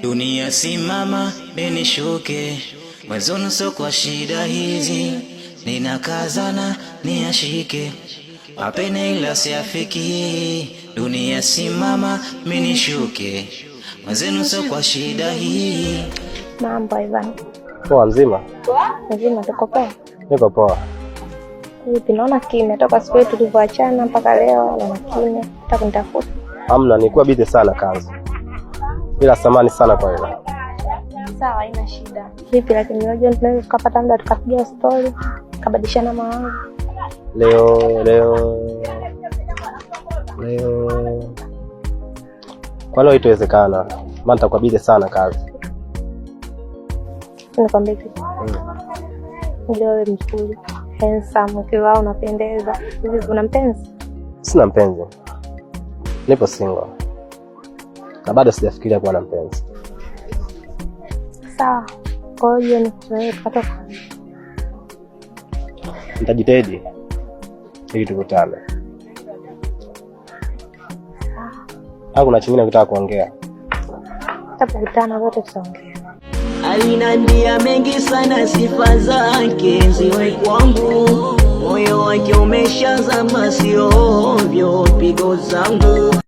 Dunia simama, nishuke mwenzonu, so kwa shida hizi ninakazana niyashike mapene ila siafiki. Dunia simama, minishuke mwenzenu, so kwa shida hii. Mambo, Ivan. Poa, mzima? Mzima, tuko poa. Niko poa. Vipi, naona kimya toka siku yetu tulivyoachana mpaka leo, naona kimya, hata kunitafuta. Hamna, nilikuwa busy sana kazi, ila samahani sana kwa hilo. Sawa, haina shida. Vipi lakini unajua tunaweza tukapata muda tukapiga story, tukabadilishana mawazo? Leo kwa leo itawezekana, maana nitakuwa busy sana kazi. Nikwambie kitu. Unajua wewe mzuri, handsome, ukivaa unapendeza. Hivi una mpenzi? Sina mpenzi, nipo single na bado sijafikiria kuwa na mpenzi. Sawa. Kwa hiyo jioni tunaweza tukatoka. Nitajitahidi ili tukutane. Au kuna chingine ukitaka kuongea? Tutakutana wote tutaongea. Aliniambia mengi sana, sifa zake ziwe kwangu, moyo wake umeshazama, sio ovyo pigo zangu.